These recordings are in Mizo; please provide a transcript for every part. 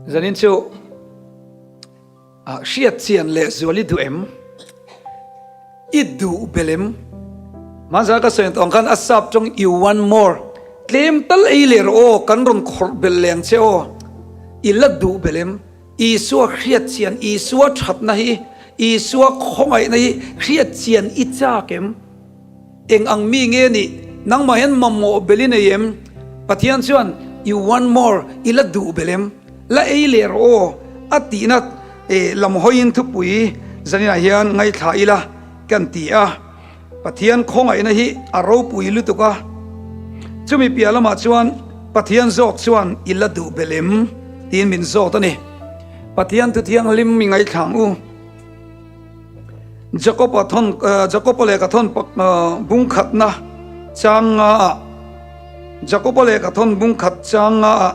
Zanin chu hriat chian leh zual i duh em? I duh bel em? Hmanzah ka sawi tawh ang khan a sap tawng you want more tlem tal ei leh rawh aw kan rawn khawrh belh leh ang che aw i la duh bel em? Isua hriat chian Isua thatna hi Isua khawngaihna hi hriat chian i chak em? Eng ang mi nge nih? Nangmah hian mamawh bel i nei em? Pathian chuan you want more i la duh bel em? La ei leh rawh aw a tihna lam hawiin thupui zaninah hian ngaithla ila kan ti a. Pathian khawngaihna hi a ropui lutuk a, chumi piah lamah chuan Pathian zawk chuan i la duh bel em? tiin min zawt a ni. Pathian thu thianghlim mi ngaithla ang u. Jakob-a thawn Jakob-a lehkha thawn bung khatna chang nga ah Jakob-a lehkha thawn bung khat chang nga ah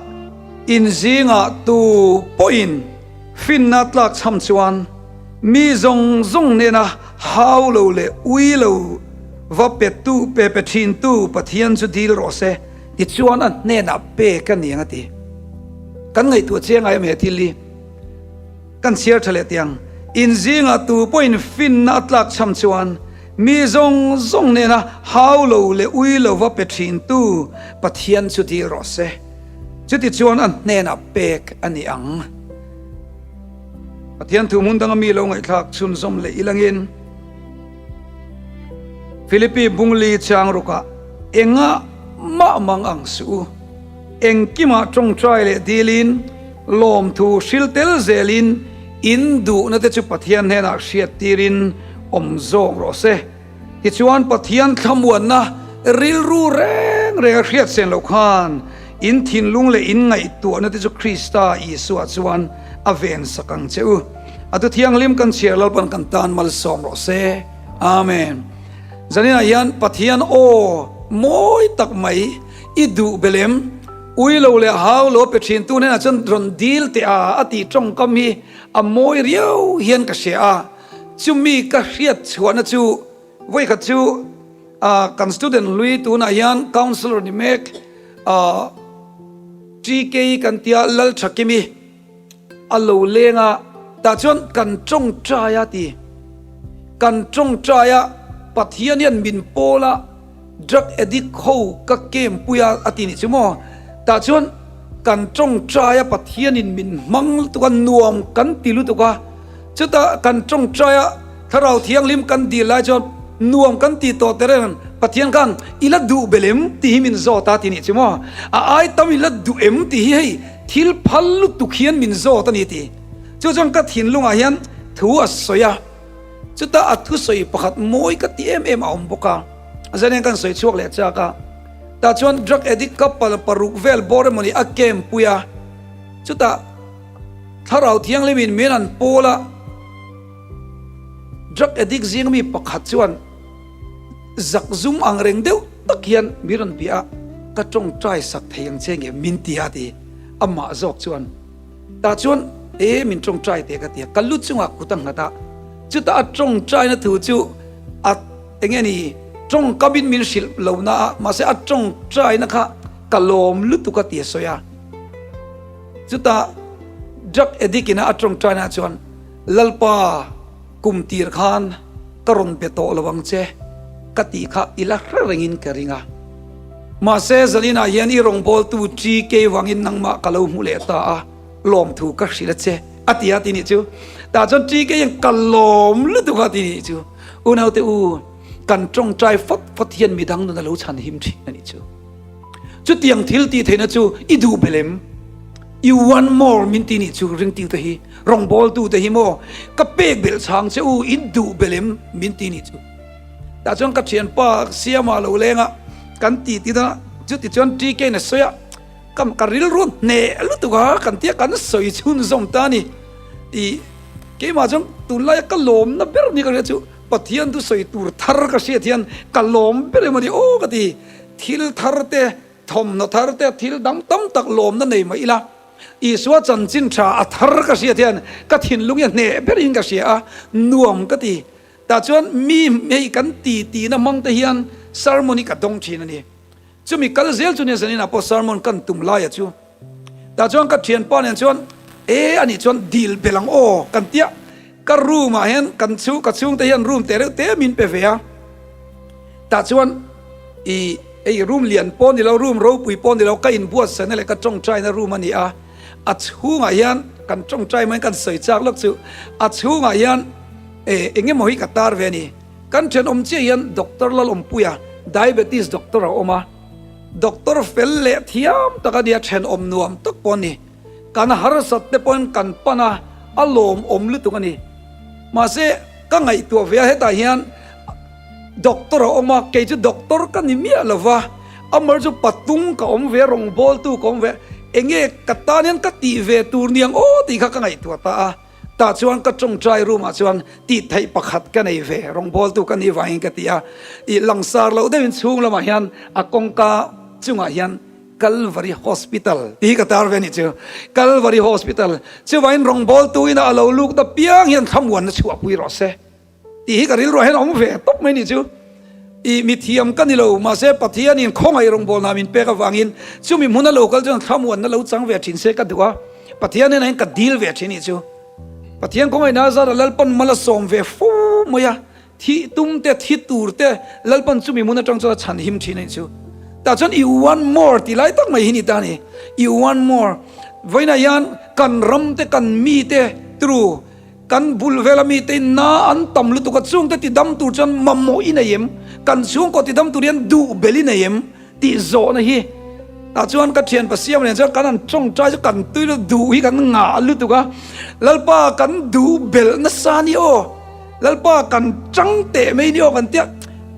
inzingah tu pawhin finna tlak chham chuan mi zawng zawng hnena hau lo leh ui lo va pe tu pe pe thin tu Pathian chu dil rawh se tichuan a hnenah pek a ni ang a ti. Kan ngaihtuah chiang ai em he thil hi? Kan chhiar tha leh tiang. In zingah tu pawhin finna a tlak chham chuan mi zawng zawng nena hau lo leh ui lo va pe thin tu Pathian chu dil rawh se. Chuti chuan a hnenah pek a ni ang. Pathian thu hmun danga mi lo ngaihthlak chhunzawm leh ilangin Philippi Bungli chang rukah engah mah mang ang suh u. Engkimah tawngtai leh dilin, lawmthu hril tel zelin in duhna te chu Pathian hnenah hriattirin awm zawk rawh se. Tichuan Pathian thlamuanna rilru reng reng a hriat sen loh khan in thinlung leh in ngaihtuahna te chu Krista Isua chuan a ven sak ang che u. A thu thianghlim kan chhiar Lalpan kan tan malsawm rawh se. Amen. Zaninah hian Pathian aw mawi tak mai I duh bel em? Ui lo leh hau lo pe thin tu hnenah chuan rawn dil teh a, a tih tawngkam hi a mawi riau hian ka hria a. Chumi ka hriat chhuahna chu vawikhat chu kan student hlui tunah hian councillor ni mek TK kan tia Lalthakimi, A lo leng a, tah chuan kan tawngtai a ti. Kan tawngtai a, Pathian hian min pawl a, drug addict ho ka kem pui a a ti nih chu maw. Tah chuan kan tawngtai a, Pathianin min hmang lutuk a, nuam kan ti lutuk a. Chutah kan tawngtai a, Thlarau Thianghlim kan dil lai chuan nuam kan ti tawh te reng Pathian khan i la duh bel em tih hi min zawt a ti nih chu maw. A ai tam i la duh em tih hi hei Thil phal lutuk hian min zawt a ni ti. Chu chuan ka thinlungah hian thu a sawi a, chutah a thusawi pakhat mawi ka ti em em a awm bawk a, zanin kan sawi chhuak leh chak a, tah chuan drug addict couple paruk vel bawr emawni a camp pui a, chutah Thlarau Thianghlimin min an pawl a, drug addict zing mi pakhat chuan zakzum ang reng deuh tak hian mi rawn bia a, ka tawngtai sak thei ang che nge min ti a ti amah zawk chuan tah chuan e min tawngtai teh ka ti a, ka lu chungah kut a nghat a, chutah a tawngtaina thu chu a enge ni tawngkamin min hrilh lo na a, mahse a tawngtaina kha ka lawm lutuk a ti a sawi a, chutah drug addict ina a tawngtaina chuan Lalpa kum tir khan ka rawn be tawh lo ang che ka tih kha i la hre rengin ka ring a. Mahse zaninah hian i rawngbawltu TK vangin nangmah ka lo hmu leh ta a, lawmthu ka hrilh a che a ti a ti nih chu. Tah chuan TK hian ka lawm lutuk a ti nih chu. Unaute u, kan tawngtai fawt fawt hian midang nun a lo chhan him thin a nih chu. Chutiang thil tih theihna chu i duh bel em? You want more min ti nih chu ringtute hi, rawngbawltute hi maw ka pek belh chhang che u in duh bel em min ti nih chu. Tah chuan ka thianpa Siama lo leng a, kan ti ti a, chuti chuan TK in a sawi a, ka ka rilru hneh lutuk a kan tia kan sawi chhunzawm ta a ni. I keimah chuan tunlaia ka lawmna ber ni ka hria chu Pathian thusawi tur thar ka hriat hian ka lawm ber em a ni aw ka ti. Thil thar te, thawmhnaw thar te, thil dang tam tak lawmna nei mah ila, Isua chanchin tha a thar ka hriat hian ka thinlung hi a hneh berin ka hria a, nuam ka ti. Tah chuan mi hei kan ti tihna hmang te hian sermon hi ka dawng thin a ni. Chumi kal zel chu nia zaninah pawh sermon kan tum laia chu. Tah chuan ka thianpa nen chuan. E anih chuan dil belh ang aw kan tia ka room ah hian kan chhung ka chhungte hian room te reuh te min pe ve a tah chuan i hei room lian pawh ni lo room ropui pawh ni lo ka inbuatsaihna leh ka tawngtaina room a ni a a chhungah hian kan tawngtai mai kan sawi chak lawk chu a chhungah hian e eng emaw hi ka tar ve a ni kan thenawm chiah hian doctor Lalawmpuia diabetes doctor a awm a doctor fel leh thiam tak a nia thenawm nuam tak pawh a ni. Kan harsat te pawhin kan pan a, a lawmawm lutuk a ni. Mahse, ka ngaihtuah ve a, hetah hian doctor a awm a, kei chu doctor ka ni miah lo va, amar chu patung ka awm ve a, rawngbawltu ka awm ve a, enge ka tan hian ka tih ve tur niang aw tih kha ka ngaihtuah ta a. Tah chuan ka tawngtai room ah chuan tih theih pakhat ka nei ve, rawngbawltu ka nih vangin ka ti a, ih langsar loh deuhin chhung lamah hian a kawngka chungah hian Calvary Hospital tih hi ka tar ve a nih chu. Calvary Hospital chuvangin rawngbawltu ina a lo luk ta piang hian thlamuanna chhuahpui rawh se tih hi ka rilruah hian a awm ve tawp mai a nih chu. I mithiam ka ni lo, mahse Pathianin khawngaih rawngbawlna min pek avangin chumi hmuna lo kal chuan thlamuanna lo chang ve thin se ka duh a, Pathian hnenah hian ka dil ve thin a nih chu. Pathian khawngaihna a zara Lalpan mal a sawm ve fo mai a. Thih tum te, thi tur te, Lalpan chumi hmun atang chuan a chhan him thin a nih chu. Tah chuan you want more tih lai tak mai hi ni ta a ni. You want more. Vawiinah hian kan ram te, kan mi te turu, kan bul vela mi te in na an tam lutuk a, chung te ti dam tur chuan mamawh i nei em? Kan chhungkaw ti dam tur hian duh bel i nei em? Tih zawhna hi. Tah chuan ka thian Pasiam nen chuan kan han tawngtai chu kan tui lutuk, duh hi kan ngah lutuk a. Lalpa kan duh belh nasa ni aw. Lalpa kan chang teh mai ni aw kan tia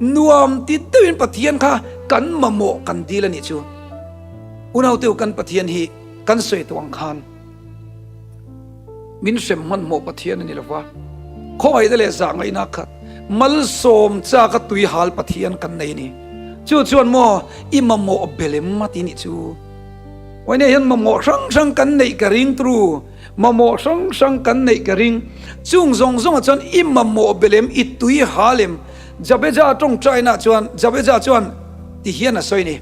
nuam ti deuhin Pathian kha kan mamawh kan dil a nih chu. Unauteu kan Pathian hi kan sawi tawh ang khan min hrem hmanhmawh Pathian a ni lova, khawngaihna leh zahngaihna khat malsawm chak a tui hal Pathian kan nei a ni. Chu chuan maw i mamawh belem a ti nih chu. Vawinia hian mamawh hrang hrang kan neih ka ring turu. Mamawh hrang hrang kan neih ka ring. Chung zawng zawngah chuan i mamawh belem, i tui ha lem. Jabeja tawngtaina chuan, Jabeja chuan ti hian a sawi ni.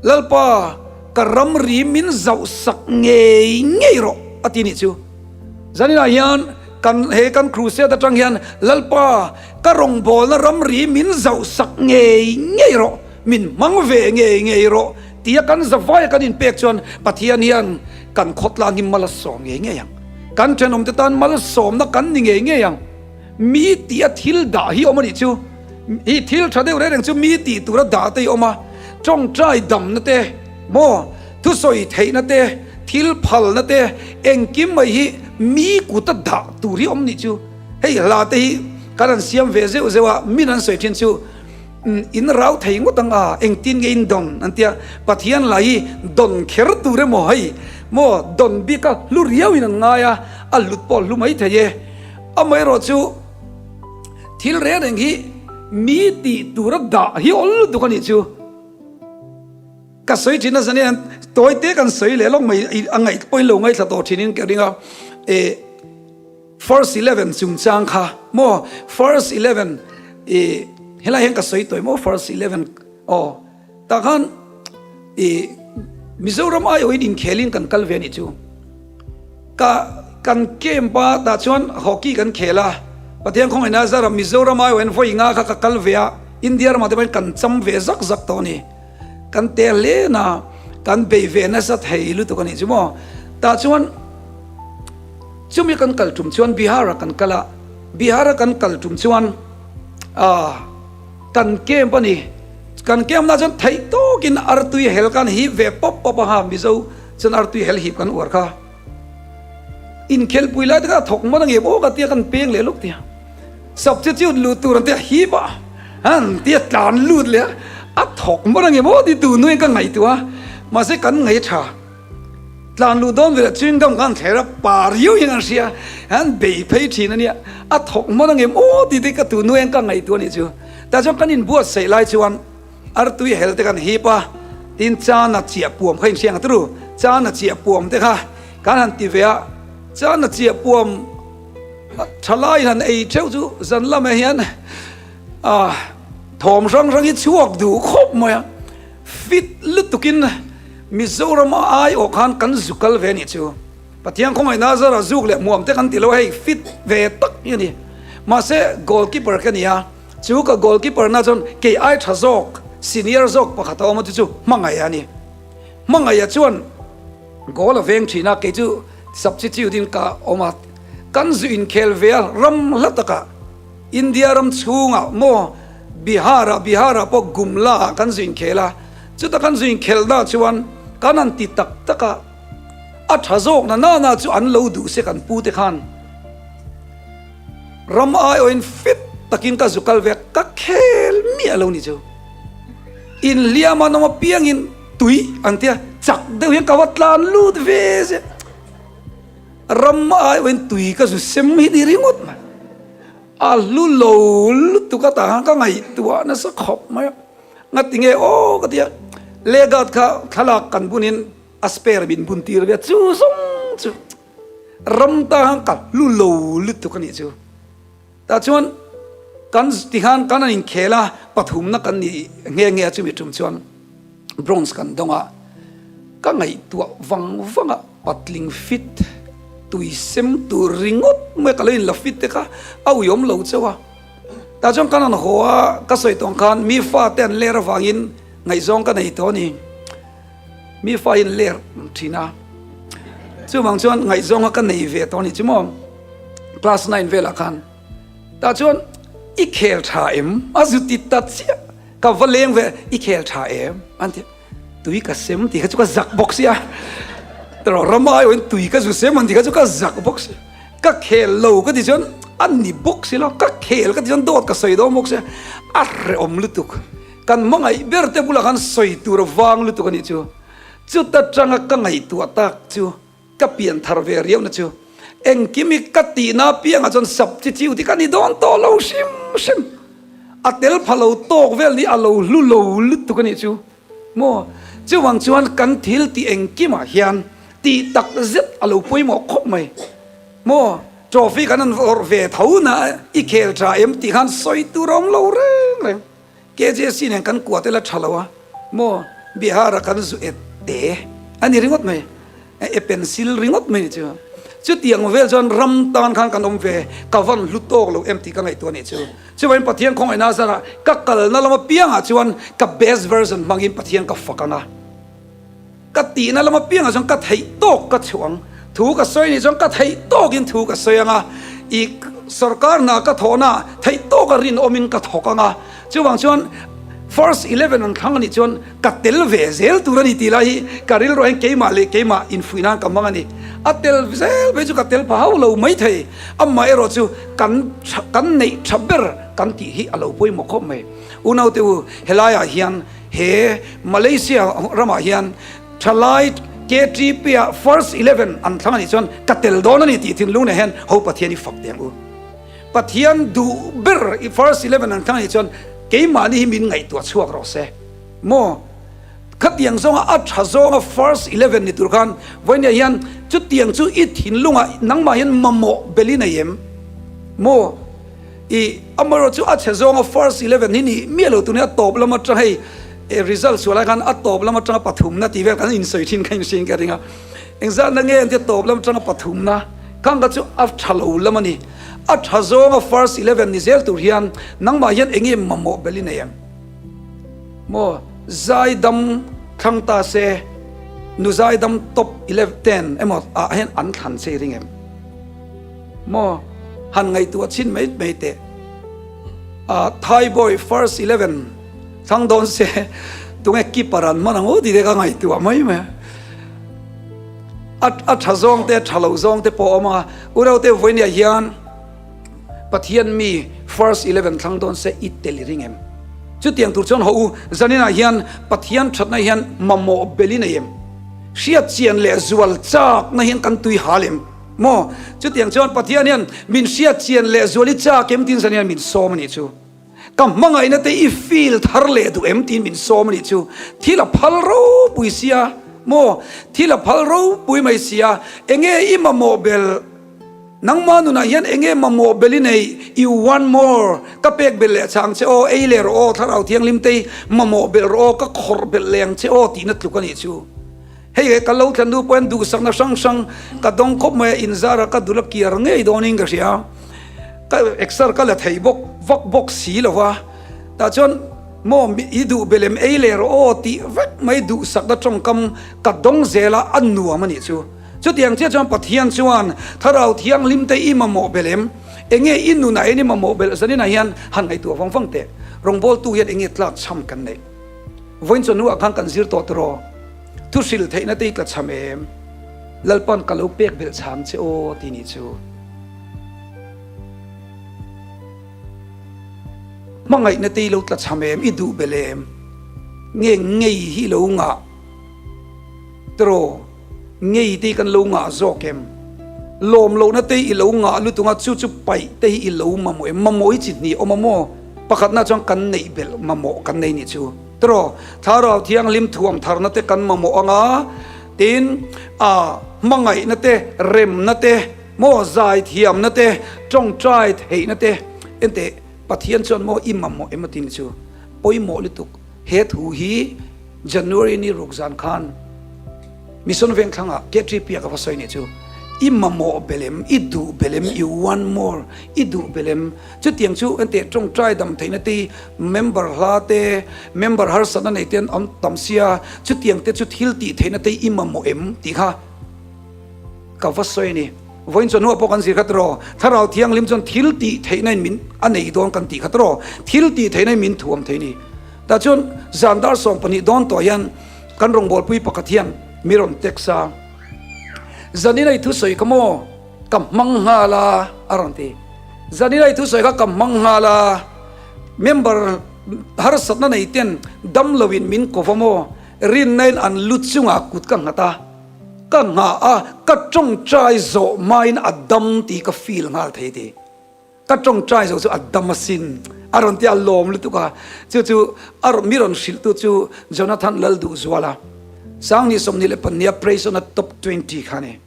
Lalpa, ka ramri min zauh sak ngei ngei rawh a ti nih chu. Zaninah hian kan he kan crusade atang hian Lalpa, ka rawngbawlna ramri min zauh sak ngei ngei rawh. Min hmang ve ngei ngei rawh tia kan zavaia kan inpek chuan Pathian hian kan khawtlang hi mal a sawm ngei ngei ang. Kan thenawmte tan malsawmna kan ni ngei ngei ang. Mi tia thil dah hi awm a nih chu. Hi thil tha deuh reng reng chu mi tih tura dah te hi awm a. Tawngtai damna te, maw, thusawi theihna te, thil phalna te, engkim mai hi mi kuta dah tur hi awm nih chu. Hei hla te hi kan han siam ve zeuh zeuh a, min an sawi thin chu. In rau thei ngawt ang a, engtin nge in dawn an tia, Pathian lah hi dawn kher tur emaw hei maw dawn bik a hlu riau in an ngai a, a hlut pawh a hlu mai thei e. Amaherawh chu thil reng reng hi mi tih tura dah hi awl lutuk a nih chu. Ka sawi thin a zan tawi te kan sawi leh lawk mai a ngaih pawhin lo ngaithla tawh thin in ka ring a, e. First 11 chungchang kha maw First 11 i helai hian ka sawi tawih maw First 11 aw tah khan i Mizoram aiawhin inkhelin kan kal ve a nih chu ka kan camp a tah chuan hockey kan khel a Pathian khawngaihna zara Mizoram aiawhin vawi nga kha ka kal ve a India ramah te pawhin kan cham ve zak zak tawh a ni kan tel hle na kan bei ve nasa thei lutuk a nih chu maw tah chuan Chumi kan kal tum chuan Bihar-a kan kal a, Bihar-a kan kal tum chuan ah kan camp a ni. Kan camp na chuan theih tawkin artui hel khan hip ve pawp pawp a ha, Mizo chuan artui hel hip kan uar kha. Inkhelpui lai te kha a thawk man a ngem aw ka tia kan peng leh lawk tia. Substitute lut tur an tia hip a, an tia tlan lut leh a, a thawk man a ngem aw ti tu nuin ka ngaihtuah a, mahse kan ngaih tha. Tlan luh dawn velah chewing gum khan thler a, pa riau hian an hria, an bei phei thin a nia, a thawk hman angem aw tih te ka tu nu eng ka ngaihtuah a nih chu. Tah chuan kan inbuatsaih lai chuan artui hel te kan hip a, tin chana chiah puam kha inhriang a turu, chana chiah puam te kha kan han ti ve a, chana chiah puam thalai han ei theuh chu zan lamah hian thawm hrang hrang hi chhuak duh khawp mai a, fit lutukin. Mizoram a ai awh khan kan zu kal ve a nih chu. Pathian khawngaihna zara zuk leh hmuam te kan ti lo hei fit ve tak hi a ni. Mahse goalkeeper ka ni a, chu ka goalkeeper na chuan kei ai tha zawk, senior zawk pakhat a awm a chu chu Hmangaih a ni. Hmangaih a chuan goal a veng thin a, kei chu substitute in ka awm a. Kan zu inkhel ve a ram hla takah India ram chhungah maw Bihar ah Bihar ah pawh Gumla ah kan zu inkhel a, chuta kan zu inkhelhna chuan kan han ti tak tak a, a tha zawk na nana chu an lo duh se kan pu te khan ram aiawhin fit takin ka zu kal ve a, ka khel miah lo ni chu. Inhliam an awm apiangin tui an tia chak deuh hian ka va tlan lut ve zel. Ram aiawhin tui ka zu sem hi ni ringawt mai. A hlu lo lutuk a tah khan ka ngaihtuah nasa khawp mai a. Ngati nge aw ka ti a, Legat kha thlalak kan bunin a spare min bun tir ve a, chu zawng chu ram ta khan ka hlu lo lutuk a nih chu. Tah chuan kan tikhan kan an inkhel a, pathumna kan nih nghe nghe a chumi tum chuan bronze kan dawng a, ka ngaihtuah vang vang a, patling fit tui sem tur ringawt mai ka lo inla fit te kha a uiawm lo chauh a. Tah chuan kan han haw a, ka sawi tawng khan mi fate an ler avangin ngaihzawng ka nei tawh a ni. Mi fa in ler thin a, chuvang chuan ngaihzawnga ka nei ve tawh a ni chu maw, class nine velah khan. Tah chuan i khel tha em? A zu ti ta chiah, ka va leng ve, i khel tha em? An ti, tui ka sem tih kha chu ka zak bawk sia, erawh ramai awhin tui ka zu sem an tih kha chu ka zak bawk sia, ka khel lo ka ti chuan a ni bawk si lo, ka khel ka ti chuan dawt ka sawi dawn bawk sia, a hrehawm lutuk. Kan hmangaih ber te bulah khan sawi tur a vang lutuk a nih chu. Chuta tanga ka ngaihtuah tak chu ka pian thar ve riauhna chu engkim hi ka tihna apiangah chuan sap chi chiu tih ka ni dawn tawh lo hrim hrim. A tel pha lo tawk vel ni a lo hlu lo lutuk a nih chu maw. Chuvang chuan kan thil tih engkimah hian tih tak zet a lo pawimawh khawp mai maw. Trophy kan han vawrh ve tho na i khel tha em tih khan sawi tur a awm lo reng reng. KJC nen kan kuah te la tha lo a maw Bihar ah kan zu et te a ni ringawt mai e pencil ringawt mai ni chu chutiang vel chuan ram tan khan kan awm ve ka van hlu tawk lo em tih ka ngaihtuah nih chu chuvangin Pathian khawngaihna zarah ka kalna lam apiangah chuan ka best version hmangin Pathian ka fak ang a. Ka tihna lam apiangah chuan ka theih tawk ka chhuah ang. Thu ka sawi nih chuan ka theih tawkin thu ka sawi ang a, i sorkar hna ka thawhna theih tawka rinawmin ka thawk ang a. Chuvang chuan first eleven an thlang anih chuan ka tel ve zel tur a ni tih lai hi ka rilruah hian keimah leh keimah infuih nan ka hmang a ni. A tel zel phei chu ka tel pha hauh lo maithei. Amaherawh chu kan kan neih tha ber kan tih hi a lo pawimawh khawp mai. Unaute u, helaiah hian He Malaysia ramah hian thalai KTP ah first 11 an thlang anih chuan ka tel dawn a ni tih thinlung nen hian ho Pathian i fak teh ang u. Pathian duh ber i first 11 an thlang anih chuan keimahni hi min ngaihtuah chhuak rawh se maw? Khatiang zawnga a tha zawnga first 11 ni tur khan vawinia hian chutiang chu i thinlungah nangmah hian mamawh bel i nei em maw? I amaherawh chu a chhe zawnga first 11 hi nih miah lo tuni a tawp lam atang hei result suah lai khan a tawp lam atanga pathumna tih vel kan insawi thin kha inhriin ka ring a, engzatna nge an tia tawp lam atanga pathumna khang kha chu a tha lo lam a ni. A tha zawnga first 11 ni zel tur hian nangmah hian eng nge mamawh bel i nei ang maw? Zaidam thlang ta se nu zaidam top 11 ten emaw ah hian an thlan che i ring em? Maw han ngaihtuah chhin mai mai teh. Ah Thai boy first 11 thlang dawn se tunge keeper an hman ang aw tih te ka ngaihtuah mai mai a. A a tha zawng te a tha lo zawng te pawh a awm ang a. Unaute vawinia hian Pathian mi first 11 thlang dawn se i tel i ring em? Chutiang tur chuan haw u zaninah hian Pathian thatna hian mamawh bel i nei em? Hriat chian leh zual chakna hian kan tui hal em? Maw? Chutiang chuan Pathian hian min hriat chian leh zual i chak em tiin zan hian min sawm a nih chu. Ka hmangaihna te i feel thar leh duh em tiin min sawm a nih chu. Thil a phal ropui sia maw? Thil a phal ropui mai sia. Enge i mamawh bel? Nangmah nunah hian enge mamawh bel i nei? You want more? Ka pek bel leh chang che aw, ei leh rawh aw, Thlarau Thianghlim te i mamawh bel rawh aw, ka khawrh belh leh ang che aw tihna tluk a nih chu. Hei ka lo thlen hnu pawh hian duhsakna hrang hrang ka dawng khawp mai a, inzara ka dul a kiar ngei dawnin ka hria. Ka exer ka la thei bawk vak bawk si lo va, tah chuan maw i duh belem ei leh rawh aw tih vek mai duhsakna tawngkam ka dawng zel a, a nuam a nih chu. Chutiang chiah chuan Pathian chuan Thlarau Thianghlim te i mamawh belem, enge i nunah hian i mamawh belh zaninah hian han ngaihtuah vang vang teh. Rawngbawltu hian enge tlak chham kan neih? Vawiin chawhnuah khan kan zir tawh tiraw? Thu hrilh theihna te i tla chham em? Lalpan ka lo pek belh chhang che aw ti nih chu. Hmangaihna te i lo tla chham em? I duh belh em? Nge ngei hi i lo ngah tiraw? Ngei te hi kan lo ngah zawk em? Lawm lohna te hi i lo ngah lutuk a, chu chu paih te hi i lo mamawh em? Mamawh hi chi hnih awm a maw? Pakhatna chuan kan neih belh mamawh kan nei nih chu. Tiraw, Thlarau Thianghlim thuam tharna te kan mamawh ang a, tin, a hmangaihna te, remna te, maw zaithiamna te, tawngtai theihna te, enteh Pathian chuan maw i mamawh em a ti nih chu. Pawimawh lutuk. He thu hi January ni ruk zan khan Mission Vengthlangah KTP ah ka va sawi nih chu. I mamawh belem, i duh belem, you want more, i duh belem. Chutiang chu enteh tawngtai dam theihna te, member hla te, member harsatna nei te an awm tam sia, chutiang te chu thil tih theihna te i mamawh em tih kha Ka va sawi a ni. Vawiin chuan hnuah pawh kan zir khat rawh. Thlarau Thianghlim chuan thil tih theihna in min a nei dawn kan tih khat rawh. Thil tih theihna in min thuam thei a ni. Tah chuan zan dar 12 dawn tawh hian kan rawngbawlpui pakhat hian mi rawn text a, Zanin a i thusawi kha maw ka hmang nghal a a rawn ti. Zanin a i thusawi kha ka hmang nghal a, member harsatna nei ten damlo in min ko va maw, rinna in an lu chungah kut ka nghat a. Ka nghah a, ka tawngtai zawh hmain a dam tih ka feel nghal thei ti. Ka tawngtai zawh chu a dam asin a rawn ti a, lawm lutuk a. Chu chu a rawn mi rawn hrilhtu chu Jonathan Lalduhzuala, Sangni 22 a Praise on a Top 20 kha a ni.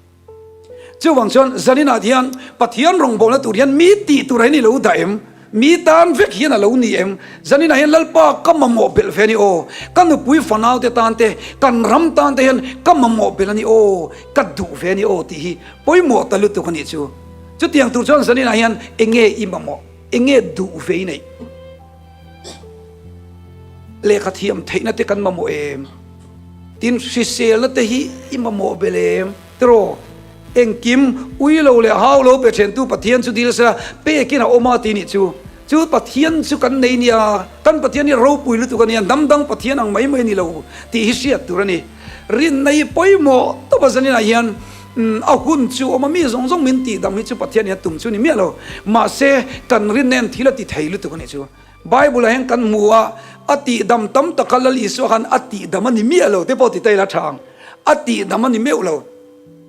Chuvang chuan zaninah hian Pathian rawngbawlna tur hian mi tih tur hi ni lo dah em? Mi tan vek hian a lo ni em? Zaninah hian Lalpa ka mamawh belh ve a ni aw. Ka nupui fanaute tan te, kan ram tan te hian ka mamawh belh a ni aw, ka duh ve a ni aw tih hi pawimawh ta lutuk a nih chu. Chutiang tur chuan zaninah hian enge i mamawh, enge duh ve i neih? Lehkha thiam theihna te kan mamawh em? Tin, hriselna te hi i mamawh belh em? Tiraw, engkim ui lo leh hau lo pe thentu Pathian chu dil sela pekin a awm a ti nih chu. Chu Pathian chu kan nei nia, kan Pathian hi ropui lutuk a nia, hnam dang Pathian ang mai mai a ni lo tih hi hriat tur a ni. Rinna hi pawimawh tawp a zaninah hian a hun chu awm a, mi zawng zawng min tihdam hi chu Pathian hian tum chu ni miah lo. Mahse, kan rinna hian thil a ti thei lutuk a nih chu. Bible ah hian kan hmu a, a tihdam tam tak kha Lal Isua khan a tihdam a ni miah lo te pawh ti ta ila tha ang. A tihdam a ni meuh lo.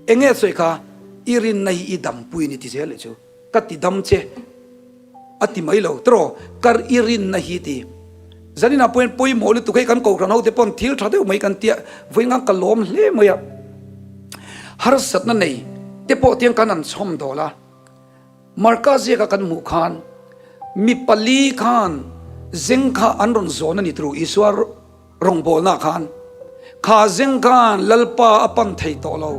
Enge sawi kha i rinna hi i dampui a ni ti zel leh chu. Ka ti dam che a ti mai lo tiraw kar i rinna hi ti. Zaninah pawh hian pawimawh lutuk hei kan kohhran ho te pawn thil tha deuh mai kan tia vawiin ka lawm hle mai a. Harsatna nei te pawh tiang kan an chhawm dawl a. Marka ziaka kan hmuh khan mi pali khan zeng kha an rawn zawn a ni turu Isua rawngbawlnaah khan kha zeng khan Lalpa a pan thei tawh lo.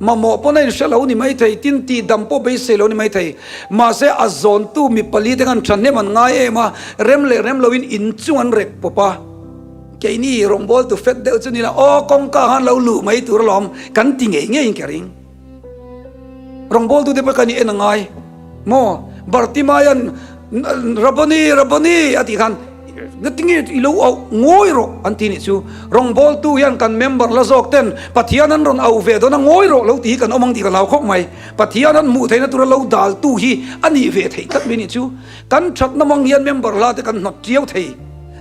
Mamawh pawn a inhre lo ni mai thei, tin tih dam pawh beisei lo ni mai thei. Mahse a zawntu mi pali te khan thahnem an ngai em a, rem leh rem loin inchung an rek pawp a. Keini rawngbawltu fet deuh chu ni la, aw kawngka khan lo luh mai tur alawm kan ti ngei ngeiin ka ring. Rawngbawltute pawh kan i en a ngai maw? Bartimaia'n Rabboni, Rabboni a tih khan ngatinge i lo auh ngawi rawh an ti nih chu. Rawngbawltu hian kan member la zawk ten Pathian an rawn auh ve dawn a ngawi rawh lo tih hi kan awm ang tih ka hlau khawp mai. Pathian an hmuh theihna tura lo daltu hi a nih ve theih tlat mai nih chu. Kan thatna mang hian member hla te kan hnawt tiau thei.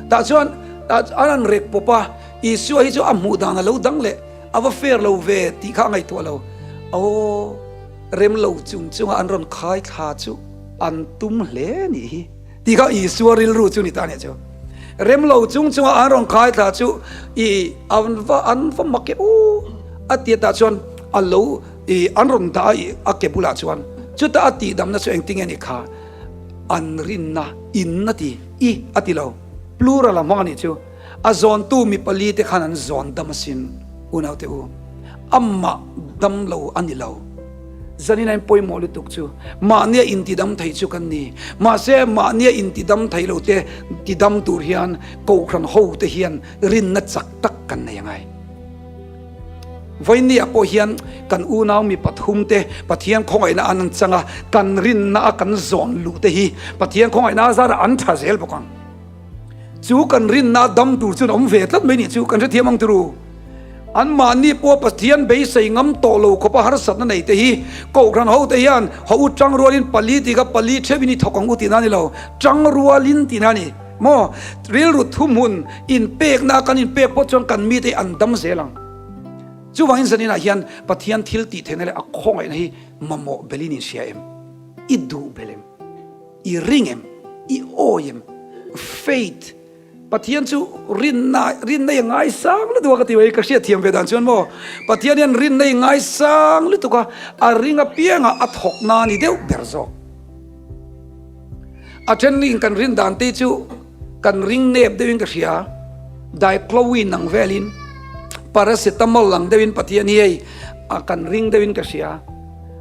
Tah chuan an han rek pawp a, Isua hi chu a hmuh dan a lo dang leh. A va fair lo ve tih kha a ngaihtuah lo. Aw, rem lo chung chunga an rawn khai thla chu an tum hle nih hi tih kha Isua rilru chu ni ta nia chu. Rem lo chung chunga an rawn khai thla chu i an va an va mak e u a ti tah chuan a lo i an rawn dah a i a ke bulah chuan chutah a tihdamna chu engtinge ni kha an rinna in a ti i a ti lo plural a hmang a nih chu. A zawntu mi palite khan an zawn dam asin. Unaute u, amah damlo a ni lo. Zanin ain pawimawh lutuk chu mahnia intidam thei chu kan ni. Mahse, mahnia intidam thei lo te tidam tur hian Kohhran hote hian rinna chak tak kan nei angai. Vawinia pawh hian kan unau mi pathumte Pathian khawngaihna an an chang a, kan rinna a kan zawn luh te hi Pathian khawngaihna zarah an tha zel bawk ang. Chu kan rinna dam tur chuan awm ve tlat mai nih chu kan hrethiam ang turu. Anmahni pawh Pathian beisei ngam tawh lo khawpa harsatna nei te hi Kohhran hote hian haw u tang rualin pali tih kha pali theuhin i thawk ang u tihna a ni lo, tang rualin tihna a ni maw? Rilru thuhmun inpekna kan inpek pawh chuan kan mite hi an dam zel ang. Chuvangin zaninah hian Pathian thil tih theihna leh a khawngaihna hi mamawh belin inhria em? I duh bel em? I ring em? I awi em? Faith, Pathian chu rinna, rinna i ngaisang lutuk a ka ti mai, ka hriat thiam ve dan chuan maw, Pathian hian rinna i ngaisang lutuk a, a ring apiangah a thawk na ni deuh ber zawk. A then in kan rin dan te chu kan ring nep deuhin ka hria, diclowin ang velin, paracetamol ang deuhin Pathian hi hei a kan ring deuhin ka hria.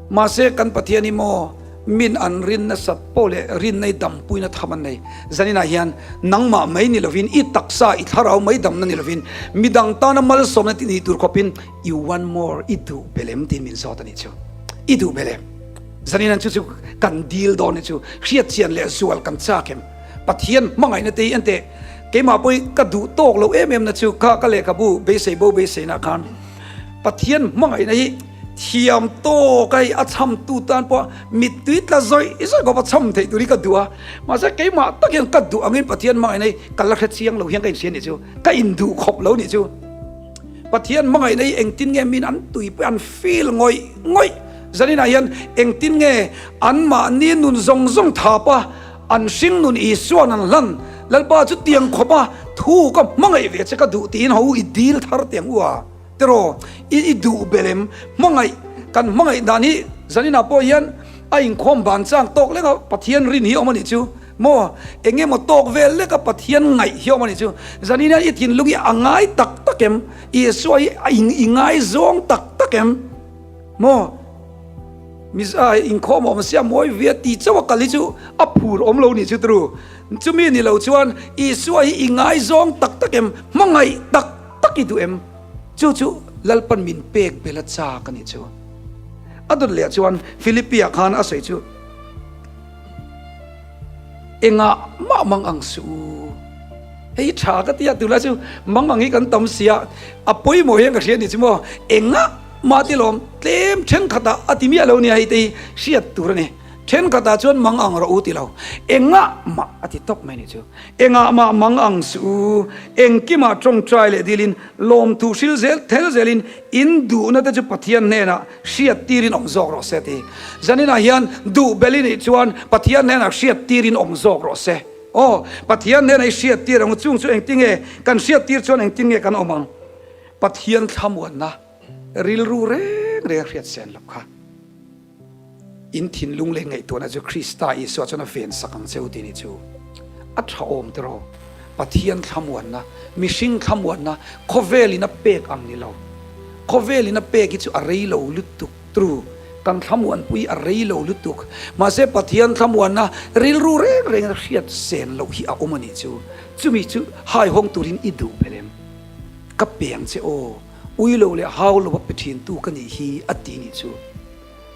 Mahse kan Pathian hi maw min an rin nasat pawh leh rinna i dampuina tham an nei. Zaninah hian nangmah mai ni lovin i taksa, i thlarau mai damna ni lovin midang tana malsawmna tih nih tur khawpin you want more, i duh bel em tiin min zawt a nih chu. I duh bel em? Zaninah chu chu kan dil dawn ni chu hriatchian leh zual kan chak em? Pathian hmangaihna te hi enteh keimah pawh hi ka duh tawk lo em em na chu kha ka lehkhabu beisei bo beiseina khan Pathian hmangaihna hi Thiam tawk a hei a chhamtu tan pawh mittui tla zawih zawih khawp a chham theih tur hi ka duh a, mahse keimah tak hian ka duh angin Pathian hmangaihna hi ka la hre chiang lo hian ka inhria nih chu, ka induh khawp lo nih chu. Pathian hmangaihna hi engtin nge min an tui pawh an feel ngawih ngawih zaninah hian engtin nge anmahni nun zawng zawng thap a an hring nun Isua'n an hlan Lalpa chu tiang khawp a thu ka hmangaih ve che ka duh tiin ho i dil thar teh ang u a. Tiraw, i i duh bel em? Hmangaih, kan hmangaih dan hi zaninah pawh hian a inkhawm ban chang tawk lek a, Pathian rin hi a awm a nih chu. Maw, eng emaw tawk vel lek a Pathian ngaih hi a awm a nih chu. Zanin hian i thinlung hi a ngai tak tak em? Isua hi a in i ngai zawng tak tak em? Maw, Miza inkhawm a awm sia mawi ve tih chauh a kal hi chu a phur awm lo nih chu turu. Chumi ni lo chuan Isua hi i ngai zawng tak tak em? Hmangaih tak tak i duh em? Chu chu Lalpan min pek bel a chak a nih chu. A dawt leh chuan Philippia khan a sawi chu, Engah mah mang ang suh u. Hei tha ka ti a, tunlai chu mang ang hi kan tam si a, a pawimawh hian ka hria nih chu maw, engah mah ti lawm tlem thenkhatah a ti miah lo nia hei te hi hriat tur a ni. Thenkhatah chuan mang ang rawh u ti lo, engah mah a ti tawp mai nih chu. Engah mah mang ang suh u, engkimah tawngtai leh dilin, lawmthu hril zel thel zelin in duhna te chu Pathian hnenah hriat tirin awm zawk rawh se ti. Zaninah hian duh bel i nih chuan Pathian hnenah hriat tirin awm zawk rawh se. Aw, Pathian hnenah i hriat tir ang u, chung chu engtinge kan hriat tir chuan engtin nge kan awm ang? Pathian thlamuanna rilru reng reng a hriat sen loh kha. In thinlung leh ngaihtuahna chu Krista Isua chuan a ven sak ang che u tih ni chu a tha awm tiraw? Pathian thlamuanna, mihring thlamuanna, khawvelin a pek ang ni lo. Khawvelin a pek hi chu a rei lo lutuk tru, kan thlamuanpui a rei lo lutuk. Mahse Pathian thlamuanna rilru reng rengin a hriat sen loh hi a awm a nih chu. Chumi chu haihawng turin i duh bel em? Ka pe ang che aw. Ui lo leh hau lo a pe thin tu ka nih hi a ti nih chu.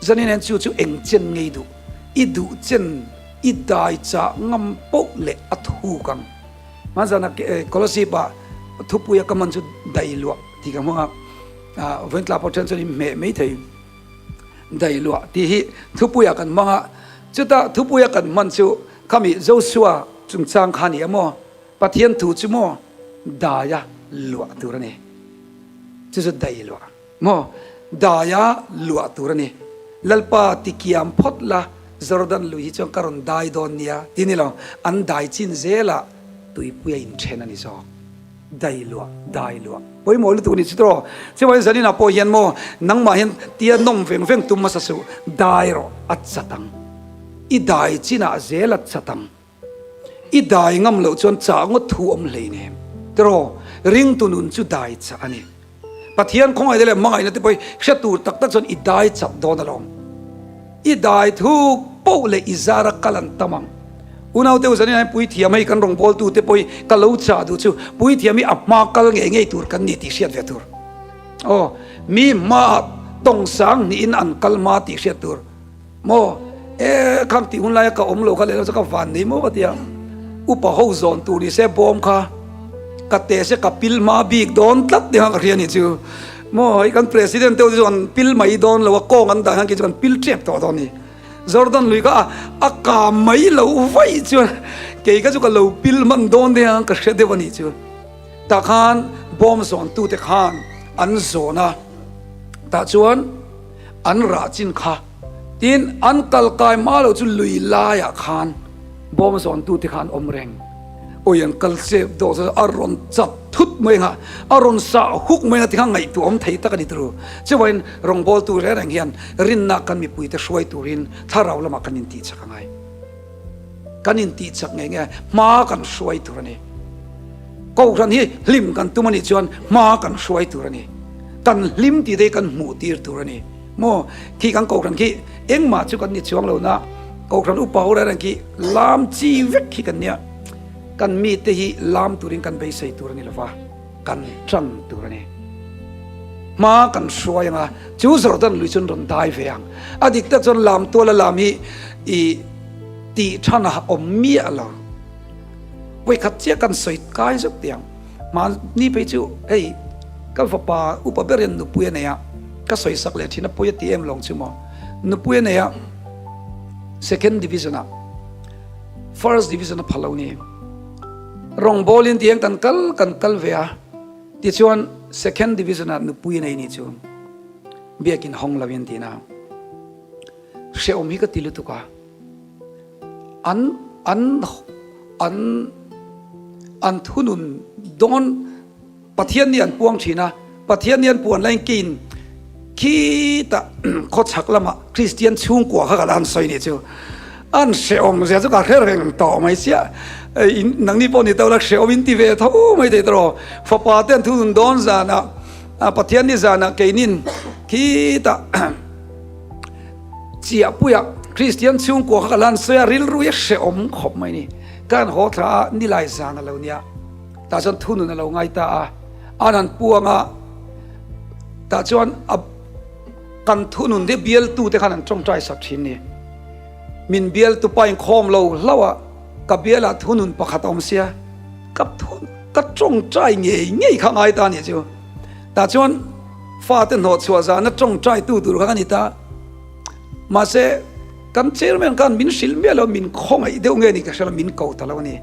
Zanin hian chu chu eng chen ngei duh, i duh chen i dai chah ngam poh leh a thuk ang. Hmanzana Kolasib ah thupui a ka man chu dai luah tih ka hmang a, Vawintla pawh then chuan in hmeh mai thei. Dai luah tih hi thupui ah kan hmang a, chutah thupui a kan hman chu khami Joshua chungchang kha a ni a maw? Pathian thu chu maw daia luah tur a ni. Chu chu dai luah maw daia luah tur a ni. Lalpa tikiam phawt la Jordan lui hi chuan ka rawn dai dawn nia ti ni lo, an dai chin zelah tuipui a inthen a ni zawk. Dai luah, dai luah. Pawimawh lutuk a ni chu tawh. Chuvangin zaninah pawh hian maw nangmah hian tia nawm veng veng tum hmasa suh, dai rawh a chat ang. I dai chinah zel a chat ang. I dai ngam loh chuan chah ngawt thu awm hlei nem. Tiraw, ringtu nun chu dai chah a ni. Pathian khawngaihna leh hmangaihna te pawh hi hre tur tak tak chuan i dai chak dawn alawm. I dai thuk poh leh i zara kal an tam ang. Unaute u zanin hian puithiam hei kan rawngbawltu te pawh hi ka lo chah duh chu puithiam hi a hma kal ngei ngei tur kan ni tih hriat ve tur. Aw, mi hmaah tawng sang hnihin an kal hma tih hriat tur. Maw? E, khang tih hun laia ka awm lo kha lehlam chu ka van nei maw ka ti a. Upa ho zawn tur ni se bawm kha ka te se ka pil hma bik dawn tlat ni kha ka hria ni chu. Maw, hei kan president te ho chu an pil mai dawn lo a, kawng an dah hian kei chu kan pil tep tawh dawn ni. Jordan lui kha a kam mai lo vaih chuan kei kha chu ka lo pil hman dawn te hian ka hre deuh a nih chu. Tah khan bawm zawn tute khan an zawn a, tah chuan an rah chin kha tin an kal kai hma lo chu lui laiah khan bawm zawn tute kha an awm reng. Awi an kal chep dawh chu a rawn chat thut mai ang a, a rawn sah huk mai ang a ti kha ngaihtuah awm thei tak a ni turu. Chuvain rawngbawltu reng reng hian rinna kan mipuite hruai turin thlarau lamah kan intihchak a ngai. Kan intihchak ngei nge hma kan hruai tur a ni. Kohhran hi hlim kan tum a nih chuan hma kan hruai tur a ni. Kan hlim tih te hi kan hmuh tir tur a ni. Maw khi kan kohhran khi engmah chu kan ni chuang lo na kohhran upa ho reng reng khi lam chi vek khi kan nia. Kan mite hi lam turin kan beisei tur a ni lova, kan tan tur a ni. Hma kan hruai anga chu Jordan lui chuan rawn dai ve ang. A dik tak chuan lam tuala lam hi i tih than a awm miah lo. Vawikhat chiah kan sawi kai zeuh tih ang. Mahni phei chu hei ka fapa upa ber hian nupui a nei a, ka sawi sak leh thin a pawi a ti em lawng chu maw. Nupui a nei a, second division ah first division a pha lo ni. Rawngbawlin tih hian kan kal kan kal ve a, tichuan second division ah nupui a nei ni chu biakin hawng lo in tiin a hrehawm hi ka ti lutuk a. An an an an thunun dawn Pathian nih an puang thin a, Pathian nih an puan laiin keiin khitah khawchhak lamah Kristian chhungkua kha ka la han sawi nih chu an hrehawm zia chu ka hre reng tawh mai chiah. Nangni pawh ni to la hrehawm in ti ve tho mai thei tawh fapa te an thunun dawn zanah Pathian nih zanah keinin khitah Chiahpuia Kristian chhungkua kha ka lan sawi a, rilru hi a hrehawm khawp mai ni. Ka han haw thla a, nilai zan a lo nia. Tah chuan thunun a lo ngai ta a, an han puang a, tah chuan a kan thunun te bialtu te khan an tawngtai sak thin ni. Min bialtu pa inkhawm lo hlauh a, ka bialah thunun pakhat a awm sia, ka thun ka tawngtai ngei ngei kha ngai ta a nih chu. Tah chuan fate hnawh chhuah zana tawngtai tu tur kha ka ni ta. Mahse, kan chairman khan min hrilh miah lo, min khawngaih deuh nge ni ka hre lo, min ko ta lo a ni.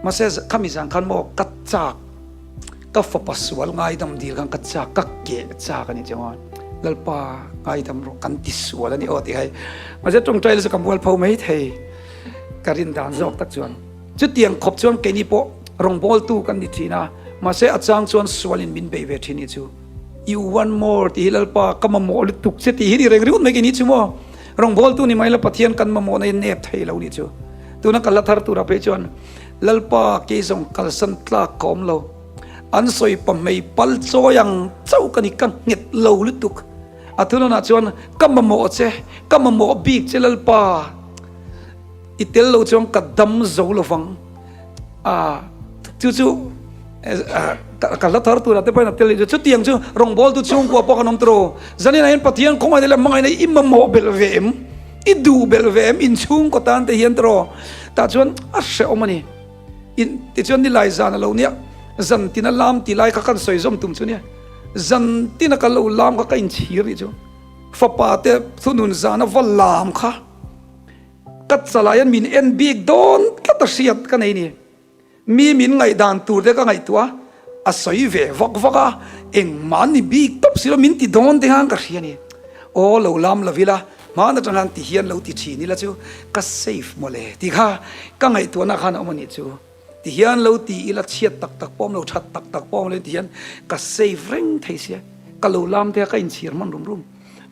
Mahse, khami zan khan maw ka chak, ka fapa sual ngaidam dil khan ka chak, ka keh chak a ni chuan Lalpa ngaidam rawh kan ti sual a ni aw tih hai. Mahse, tawngtai la chu ka mualpho mai thei ka rin dan zawk tak chuan. Chutiang khawp chuan keini pawh rawngbawltu kan ni thin a, mahse a chang chuan sualin min bei ve thin hi chu. You want more tih hi Lalpa ka mamawh lutuk che tih hi ni reng ringawt mai keini chu maw. Rawngbawltu ni mai la Pathian kan mamawhna hi nep thei lo nih chu. Tuna ka la thar turah phei chuan Lalpa kei zawng kalsan tlak ka awm lo. An sawi pahmei pal chawi ang chauh ka ni ka nghet lo lutuk. A thunawnah chuan ka mamawh che, ka mamawh bik che Lalpa. I tel lo chuan ka dam zo lo vang. A chu chu ka hla thar turah te pawhin a tel leh chu. Chutiang chu rawngbawltu chhungkua pawh kan awm tur aw. Zaninah hian Pathian khawngaihna leh hmangaihna i mamawh belh ve em? I duh belh ve em? Inchhungkaw tan te hian tawh tah chuan a hrehawm a ni. In tichuan nilai zan a lo nia. Zan tina lam ti lai kha kan sawi zawm tum chu nia. Zan tina ka lo lam kha ka inchhir nih chu. Fapa te thunun zana va lam kha. Ka chalah hian min en bik dawn tlat a hriat ka nei ni. Mi min ngaihdan tur te ka ngaihtuah a, a sawi ve vak vak a, engmah ni bik tawp si lo min ti dawn te khan ka hria ni. Aw lo lam lo ila, hmaan atang khan ti hian lo ti thin ila chu ka safe mawle tih kha ka ngaihtuahna khan a awm a nih chu. Ti hian lo ti ila chhiat tak tak pawh awm lo, that tak tak pawh awm lo ti hian ka safe reng thei sia. Ka lo lam te kha ka inchhir hman rum rum.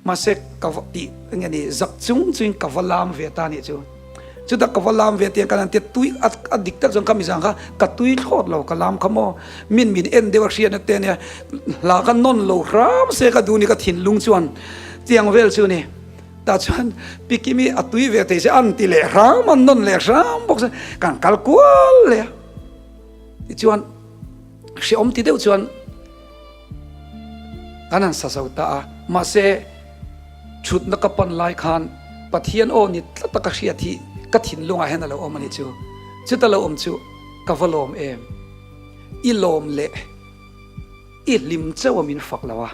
Mahse ka va tih eng nge ni zak chung chungin ka va lam ve ta nih chu. Chutah ka va lam ve tiang kan han tia tui a dik tak chuan ka mizang kha ka tui thlawt lo ka lam kha maw min min en deuh a hriatna te ania hla kha nawn lo hram se ka duh ni ka thinlung chuan tiang vel chu ni tah chuan Pikimi a tui ve thei se an ti leh hram an nawn leh hram bawk se kan kal kual leh a tichuan hreawm ti deuh chuan Kan han sa zo ta a, mahse thutna ka pan lai khan Pathian aw ni tlat a ka hriat hi ka thinlungah hian a lo awm a ni chu. Chuta lo awm chu ka va lawm em? I lawm leh i hlim chauh a min fak lo a,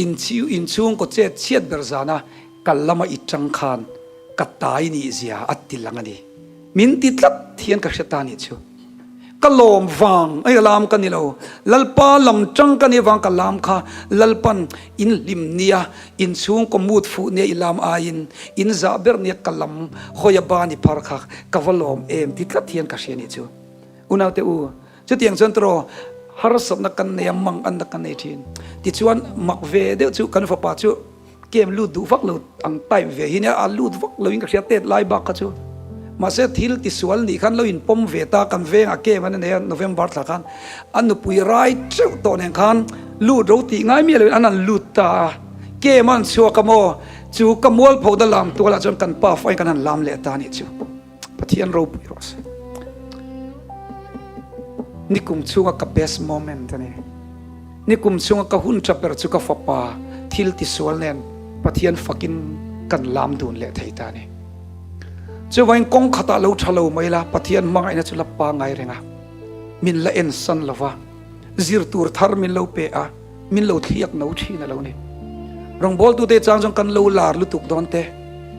inchhungkaw chet chhiat ber zana kal lama i tang khan ka tai nih zia a ti lang a ni. Min ti tlat hian ka hre ta nih chu. Ka lawm vang ai lam ka ni lo. Lalpa lam tang ka ni vang ka lam kha Lalpan in hlim nia, in chhungkaw mut fuh nia i lam aiin in zah ber nia ka lam hawi a ban i phar kha ka va lawm em ti tlat hian ka hria nih chu. Unaute u, chutiang chuan tawraw harsatna kan nei a, manganna kan nei thin. Tichuan mak ve deuh chu kan fapa chu Kem lut duh vak lo ang type ve hi nia, a lut vak lo in ka hria tet lai bak kha chu. Mahse thil tisual nih khan lo in pawm ve ta kan veng a kem an nei a November thla khan a nupui rai teuh tawh nen khan lut ro tih ngai miah lo in an han lut ta a. Kem an chhuak a maw chu ka mualpho da lam tual ah chuan kan pa fai kan han lam leh ta nih chu. Pathian ropui rawh se. Nikum chhunga ka best moment a ni. Nikum chhunga ka hun tha ber chu ka fapa thil tisual nen Pathian fakin kan lam dun leh thei ta a ni. Chuvangin kawng khatah lo tha lo mai la, Pathian hmangaihna chu la pangai reng a, min la ensan lo va, zir tur thar min lo pe a, min lo thliak no thin a lo ni. Rawngbawltute chang chuan kan lo lar lutuk dawn te,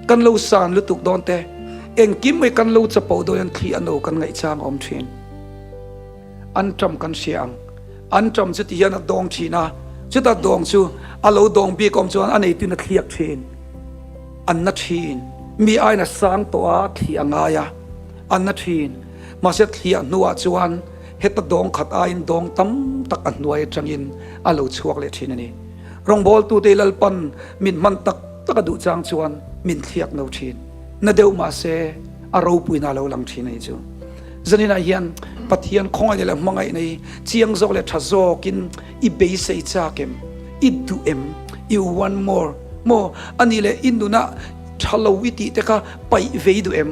kan lo san lutuk dawn te, engkim mai kan lo chapo dawn hian thli a no kan ngaihchang a awm thin. An ṭam kan hria ang. An ṭam chu ti hian a dawng thin a, chuta dawng chu a lo dawng bik awm chuan a neituin a thliak thin. An na thin. Mi aiin a sang tawh a, thli a ngai a, an na thin. Mahse thliah hnuah chuan heta dawng khat aiin dawng tam tak a hnuai atangin a lo chhuak leh thin a ni. Rawngbawltute Lalpan min hman tak tak a duh chang chuan min thliak no thin. Na deuh mahse a ropuina a lo lang thin a ni chu. Zaninah hian Pathian khawngaihna leh hmangaihna hi chiang zawk leh tha zawkin i beisei chak em? I duh em? You want more? Maw? Anih leh i nunah tha lo i tih te kha paih ve i duh em?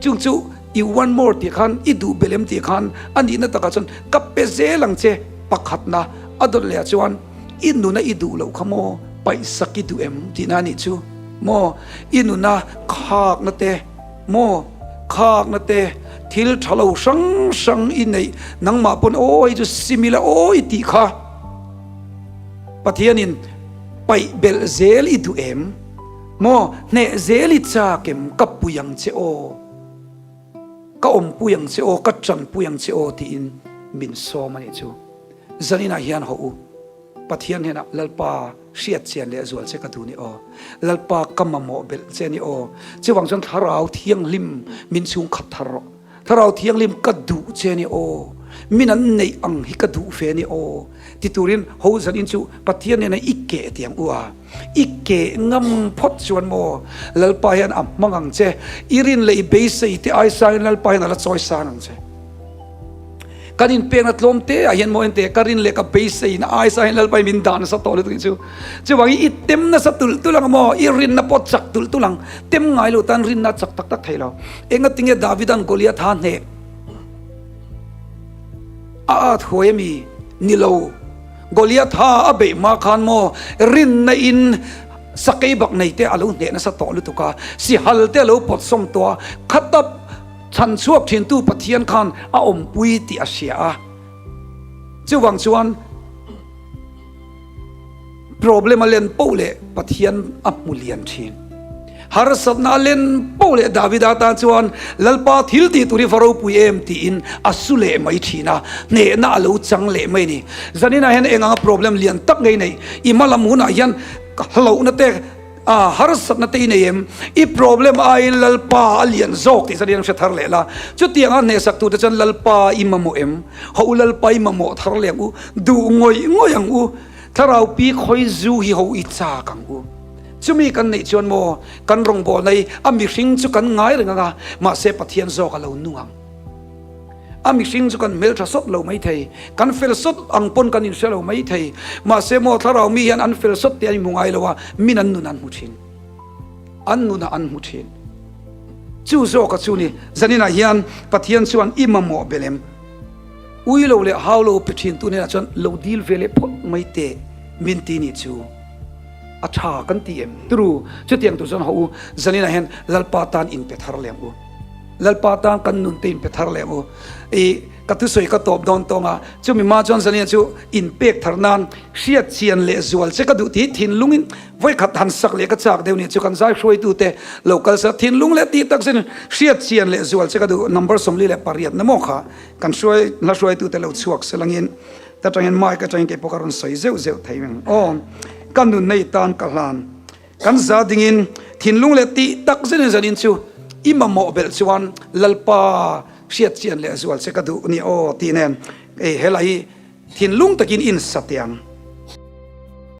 Chung chu you want more tih khan i duh belh em tih khan a nihna takah chuan ka pe zel ang che pakhatna a dawt leh ah chuan i nuna i duh loh kha maw paih sak i duh em tihna a nih chu maw i nuna khakna te Maw khakna te thil tha lo hrang hrang i neih nangmah pawn aw hei chu sim ila aw i tih kha Pathianin paih belh zel i duh em? Maw hneh zel i chak em? Ka pui ang che aw, ka awmpui ang che aw, ka tanpui ang che aw tiin min sawm a nih chu. Zaninah hian hawh u. Pathian hnenah Lalpa hriat chian leh zual che ka duh ni aw. Lalpa ka mamawh belh che ni aw. Chuvang chuan Thlarau Thianghlim min chhung khat thar rawh. Thlarau Thianghlim ka duh che ni aw. Min an neih ang hi ka duh ve ni aw. Ti turin ho zanin chu Pathian hnena i keh tiang u a. I keh ngam phawt chuan maw Lalpa hian a hmang ang che. I rin leh i beisei te ai sangin Lalpa hian a la chawi sang ang che. Kan inpekna tlawm te ah hian maw ente ka rin leh ka beisei na ai sa hian Lalpa hi min dah nasa tawh lutuk chu. Chuvangin i tem nasa tulh tulh ang maw i rinna pawh chak tulh tulh ang. Tem ngai lo tan rinna chak tak tak thei lo. Engatinge Davida'n Goliath ha hneh a at huai ami? Ni lo. Goliath ha a beih hma khan maw rinna in sakei bak nei te a lo hneh nasa tawh lutuk a, sihal te a lo pawt sawm tawh a, khatap Chhan chhuak thintu Pathian khan a awmpui tih a hria a. Chuvang chuan problem a len poh leh Pathian a hmu lian thin. Harsatna a len poh leh Davida tan chuan Lalpa thil tih tur hi va ropui em tiin a su leh mai thin a, hnehna a lo chang leh mai a ni. Zaninah hian eng anga problem lian tak ngei nei i hmalam hunah hian hlauhna te, A harsatna te i nei em? I problem aiin Lalpa a lian zawk tih chuan i hre thar leh la. Chutianga hnehsak turte chuan Lalpa i mamawh em? Haw u Lalpa i mamawh thar leh ang u, duh ngawih ngawih ang u. Thlarau pi khawi zu hi ho i chak ang u. Chumi kan neih chuan maw kan rawngbawlna hi a mihring chu kan ngai reng ang a, mahse Pathian zawk a lo nung ang. A mihring chu kan hmeltha sawt lo mai thei, kan fel sawt ang pawn kan inhre lo mai thei, mahse maw thlarau mi hian an fel sawt tih an inhmu ngai lo a, min an nun an hmu thin. An nunah an hmu thin. Chu zawka chu ni, zaninah hian Pathian chuan i mamawh belh em? Ui lo leh hau lo pe thin tu hnenah chuan lo dil ve leh phawt mai teh min ti nih chu a tha kan ti em? Turu, chutiang tur chuan haw u, zaninah hian Lalpa tan inpe thar leh ang u. Lalpa tan kan nun te inpe thar leh ang u. I ka thusawi ka tawp dawn tawng a, chumi hma chuan zaninah chu inpek thar nan hriat chian leh zual che ka duh tih thinlungin Vawikhat han sak leh ka chak deuh nih chu kan zai hruaitute lo kal sa thinlung leh tih tak zin hriat chian leh zual che ka duh number 48 na maw kha kan hruai hla hruaitute lo chhuak se langin ta tangin mic atangin kei pawh ka rawn sawi zeuh zeuh thei ang aw ka nun nei tan ka hlan kan za dingin thinlung leh tih tak zin zanin chu i mamawh belh chuan Lalpa hriat chian leh zual che ka duh ni aw tih nen ei helai hi thinlung takin in sa teh ang.